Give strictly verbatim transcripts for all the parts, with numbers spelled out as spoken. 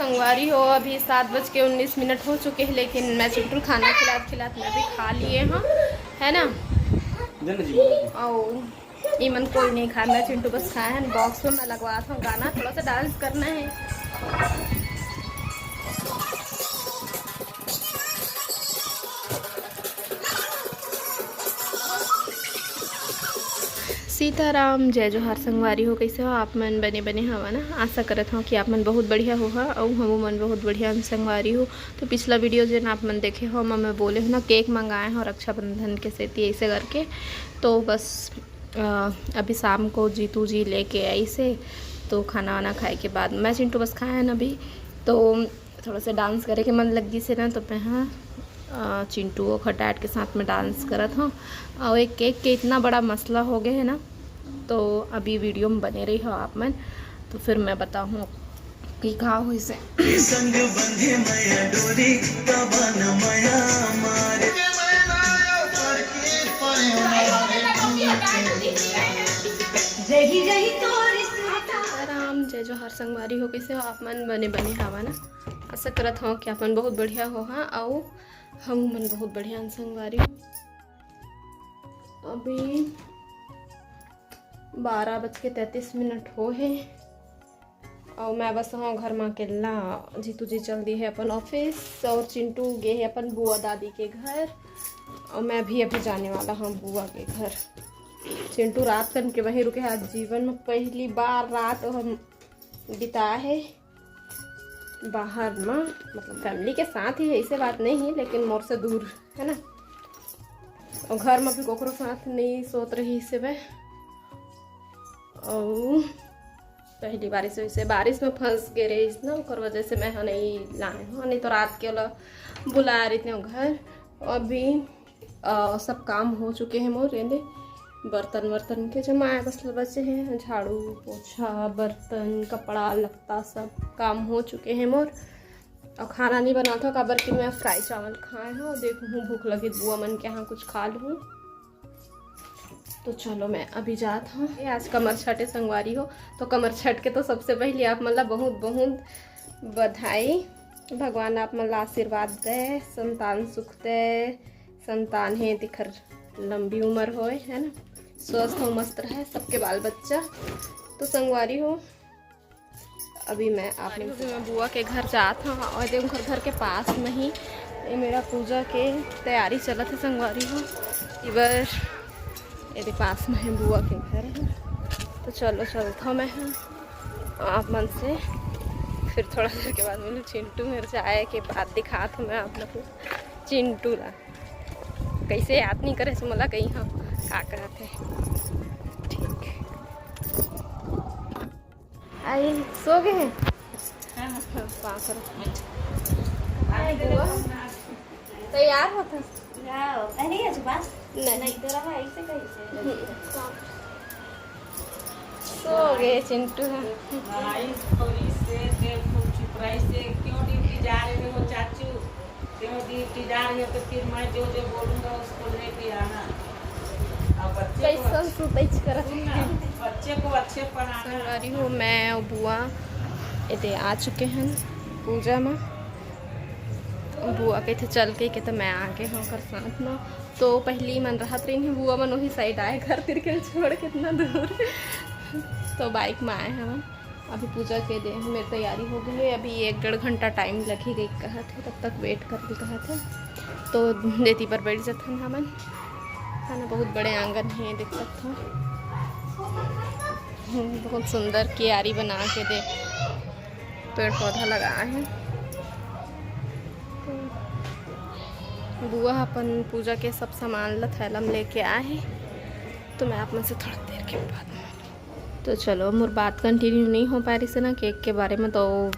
संगवारी हो, अभी सात बज के उन्नीस मिनट हो चुके हैं, लेकिन मैं चिंटू खाना खिलात खिलात मैं भी खा लिए हूँ, है ना? अउ इमन कोई नहीं खाए, मैं चिंटू बस खाए हैं। बॉक्स में मैं लगवा था गाना, थोड़ा सा डांस करना है। सीताराम, जय जोहार संगवारी हो, कैसे हो आप मन? बने बने हवा ना? आशा करत हूँ कि आप मन बहुत बढ़िया होहा, अउ हमू मन बहुत बढ़िया हन संगवारी हो। तो पिछला वीडियो जेन आप मन देखे हो, ओमा मैं बोले हो ना, केक मंगाए हो रक्षाबंधन के सेती, ऐसे करके। तो बस अ, अभी शाम को जीतू जी लेके आइस हे, तो खाना वाना खाए के बाद मैं चिंटू बस खाए हन अभी, तो थोड़ा सा डांस करे के मन लग गिस हे ना, तो मैं हा, अ, चिंटू अउ खटाट के साथ में डांस करत हूँ। और एक केक के इतना बड़ा मसला हो गया है ना, तो अभी वीडियो में बने रही हो आप मन, तो फिर मैं बताहूँ कि का होइस हे। संग बंधे मया डोरी, कबन मया मारे। जय ही जय ही तोरे सीता। राम, जय जोहार संगवारी हो, कैसे हो आप मन? बने बने हवा ना? आशा करत हूँ कि आप मन बहुत बढ़िया होहा, अउ हमू मन बहुत बढ़िया हन संगवारी हो। अभी बारह बज के तैंतीस मिनट हो हे, अउ मैं बस हूँ घर में अकेला। जीतू जी चल दिए हे अपन ऑफिस, अउ चिंटू गे हे अपन बुआ दादी के घर, अउ मैं भी अभी जाने वाला हूँ बुआ के घर। चिंटू रात कन के वहीं रुके हे। आज जीवन में पहली बार रात हम बिताए हे बाहर में, मतलब फैमिली के साथ ही है, ऐसे बात नहीं है, लेकिन मोर से दूर है ना। और घर में भी कोकरो साथ नहीं सोत रहिस हे। और पहली बारिश, वैसे बारिश में फंस गए रहिस ना, ओकर वजह से मैं हा नहीं लाए हूँ, नहीं तो रात के वाला बुला रही थी घर। अभी अ, सब काम हो चुके हैं मोर, ये दे बर्तन वर्तन के जमाए बस बचे हैं, झाड़ू पोछा बर्तन कपड़ा लत्ता सब काम हो चुके हैं मोर। और खाना नहीं बनात हूँ, काबर कि मैं फ्राई चावल खाए हूँ। देखूँ भूख लगे बुआ मन के यहाँ कुछ खा लूँ। तो चलो मैं अभी जात हूँ। ये आज कमर छठ है संगवारी हो, तो कमर छठ के तो सबसे पहले आप मन ला बहुत बहुत बधाई। भगवान आप मन ला आशीर्वाद दे, संतान सुख दे, संतान हे तेखर लंबी उम्र होए, है ना, स्वस्थ हो, मस्त रहे सबके बाल बच्चा। तो संगवारी हो, अभी मैं आप मन से मैं बुआ के घर जात हूँ, और देखो घर, घर के पास में ही ये मेरा पूजा के तैयारी चलत है संगवारी हो। इबर ये दे पास में है बुआ के घर है, तो चलो चलत हूँ मैं हा आप मन से। फिर थोड़ा देर के बाद बोलूँ चिंटू मेरे से आए के बाद दिखात हूँ मैं आप लोग को चिंटू ला। कैसे याद नहीं करे से मोला कही हम का कहत है। ठीक। आई सो गए हैं। हाँ, हाँ। पाँच रुपये। आई बुआ। तैयार होत हस? हाँ, अरे आज बात नहीं। नहीं तो रहा ऐसे कैसे? हम्म। सो गए चिंटू ह। लड़ाई थोड़ी से देर खूब चुप रही से, क्यों ड्यूटी जा रहे हो चाचू? क्यों ड्यूटी जा रही हो तो फिर मैं जो जो बोलूँगा उसको लेके आना। अब बच्चे को कैसन अच्छे, सुतैच करत सुन ना, बच्चे को अच्छे पढ़ाना। संगवारी हो, मैं अउ बुआ एदे आ चुके हैं पूजा में। बुआ कहिथे चल के, के तो मैं आ गए हूँ ओकर साथ में। तो पहली मन रहत रही बुआ मन वही साइड आए घर तिर के छोड़ कितना दूर। तो बाइक में आए हैं हम। अभी पूजा के दे मेरी तैयारी हो गई है, अभी एक डेढ़ घंटा टाइम लग ही गई कहत है, तब तक वेट कर भी कहत है। तो देती पर बैठ जाथन हमन, है ना। बहुत बड़े आंगन है, देख सकत हो, बहुत सुंदर कियारी बना के दे पेड़ पौधा लगा है। तो बुआ अपन पूजा के सब सामान ला थैला में लेके आए हैं, तो मैं आप मन से थोड़ा देर के बाद में। तो चलो, मोर बात कंटिन्यू नहीं हो पाए रहिस ना केक के बारे में, तो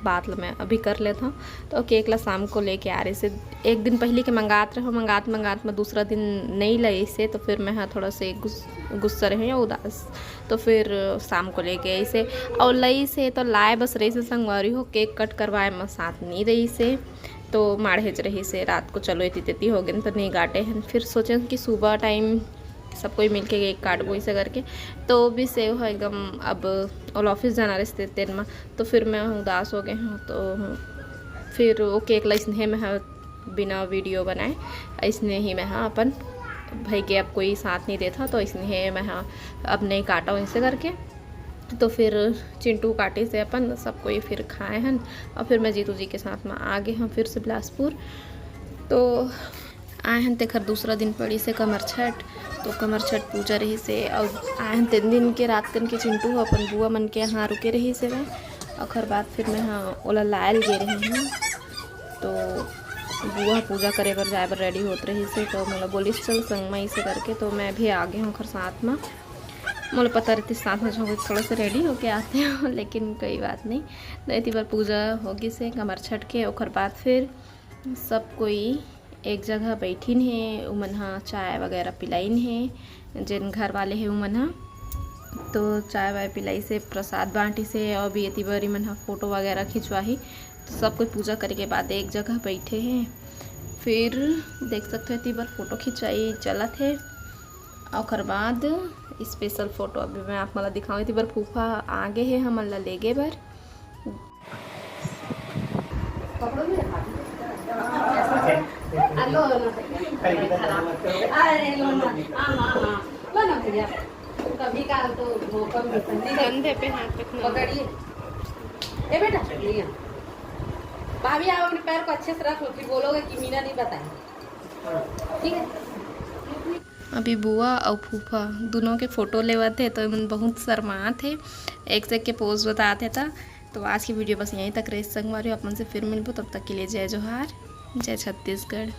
बात ला मैं अभी कर लेता हूँ। तो केक ला शाम को लेके आ रहिस, एक दिन पहले के मंगात रहे, मंगात मंगात में दूसरा दिन नहीं लाइस, तो फिर मैं हा थोड़ा से गुस-, गुस्सा रहे या उदास, तो फिर शाम को लेके आइस। और लाइस तो लाए बस रहिस संगवारी हो, केक कट करवाए में साथ नहीं रहिस, तो माड़हेच रहिस रात को, चलो एती तेती हो गए तो नहीं काटे हैं। फिर सोचे कि सुबह टाइम सब कोई मिलके केक काटबो ऐसे करके। तो भी सेव ह एकदम, अब ओला ऑफिस जाना रहिस तेन म, तो फिर मैं उदास हो गए हूँ। तो फिर वो केक ला इसने मैं ह बिना वीडियो बनाए, इसने ही मैं ह अपन भाई के अब कोई साथ नहीं देता, तो इसने मैं ह अब नहीं काटा ऐसे करके। तो फिर चिंटू काटिस अपन, सब कोई फिर खाए हन। और फिर मैं जीतू जी के साथ में आ गए हन फिर से बिलासपुर। तो आए हन, तेखर दूसरा दिन पड़िस हे कमरछठ। तो कमरछठ पूजा रहिस हे, अउ आए हन तेन दिन के रात कन के चिंटू ह अपन बुआ मन के यहाँ रुके रहिस हे। ओखर बाद फिर मैं ह ओला लायल गे रही हूँ। तो बुआ पूजा करे बर जाए बर रेडी होत रहिस हे, तो मोला बोलिस चल संग म ऐसे करके, तो मैं भी आ गए हूँ ओखर साथ म। मोला पता रहितिस साथ म जाऊँगी, थोड़ा सा रेडी होके आते हो, लेकिन कोई बात नहीं। तो एती बर पूजा हो गिस हे कमरछठ के। ओखर बाद फिर सब कोई एक जगह बैठिन हे, उमन ह चाय वगैरह पिलाइन हे, जेन घर वाले हे उमन ह। तो चाय वाय पिलाइस हे, प्रसाद बांटिस हे, और भी एती बर इमन ह फोटो वगैरह खिंचवाही। तो सब कोई पूजा करे के बाद एक जगह बैठे हे। फिर देख सकते हो, एती बर फोटो खिंचाई चलत हे। ओकर बाद स्पेशल फोटो अभी मैं आप मन ला दिखाऊँ। एती बर फूफा आगे हे हमन ला लेगे बर। अरे लो ना। हाँ, हाँ, हाँ। लो ना भैया। कभी काल तो मौका मिलता है। कंधे पे हाथ रखना। पकड़िए। ए बेटा, लिया। भाभी, आप अपने पैर को अच्छे से रख लो, फिर बोलोगे कि मीना नहीं बताई। ठीक है। अभी बुआ अउ फूफा दोनों के फोटो लेवत हे, तो एमन बहुत शर्मात हे, एक से एक के पोज बतात हे। ता तो आज की वीडियो बस यहीं तक रहिस संगवारी हो। आप मन से फिर मिलबो, तब तक के लिए जय जोहार, जय छत्तीसगढ़।